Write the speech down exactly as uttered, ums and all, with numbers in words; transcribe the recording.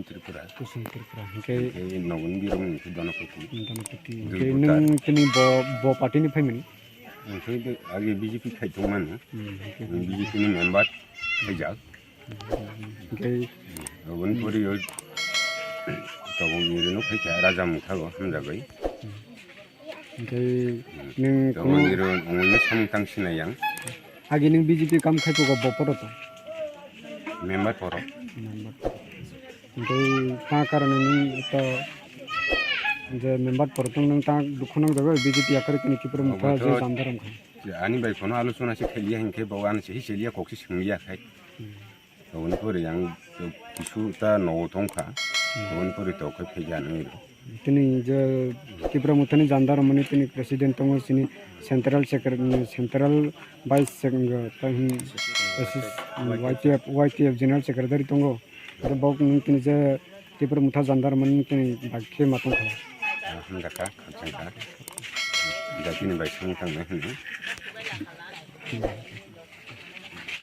Tripura. Kusum Tripura. Hingke Hingke Nogon Birom hingke Donopati. Donopati. Dui Hingke voter. Nung kini bo, bo party ni phaimani? Hingke age B J P khai tongmani. Hmm, hingke. B J P ni member khaijak. Hingke Nogon Puri o Tobong Nirino khaikha Raja Mungthago hamjabai. Hingke Hmm. nung Tobong kuno Niro ongni samung tang sinai yang. Agi nung B J P kam khai tugo bo poro to? Member poro. Member. Hingke ta karone nung to je member poro tong nung ta dukhu nang jago B J P yakari kini Tipra Motha Obo to je jandaram kha. Ani bai kono alochona se khaiya hingke bo ani se hiseliya kok se singya khai. Hmm. Oboni pore yang kisu ta nogo tongkha. Hmm. Oboni pore to khai phaiya nung. Tini je Tipra Mothani jandaram mani tini president tongo sini central secretary, central vice secretary, ta hin assist, Y T F, Y T F general secretary tongo. Aro bok nung tini je Tipra Motha jandaram mani tini bagkhe matong kha. Hamjakha, khakchangkha. Jatini bai samung tangnai hwnwi.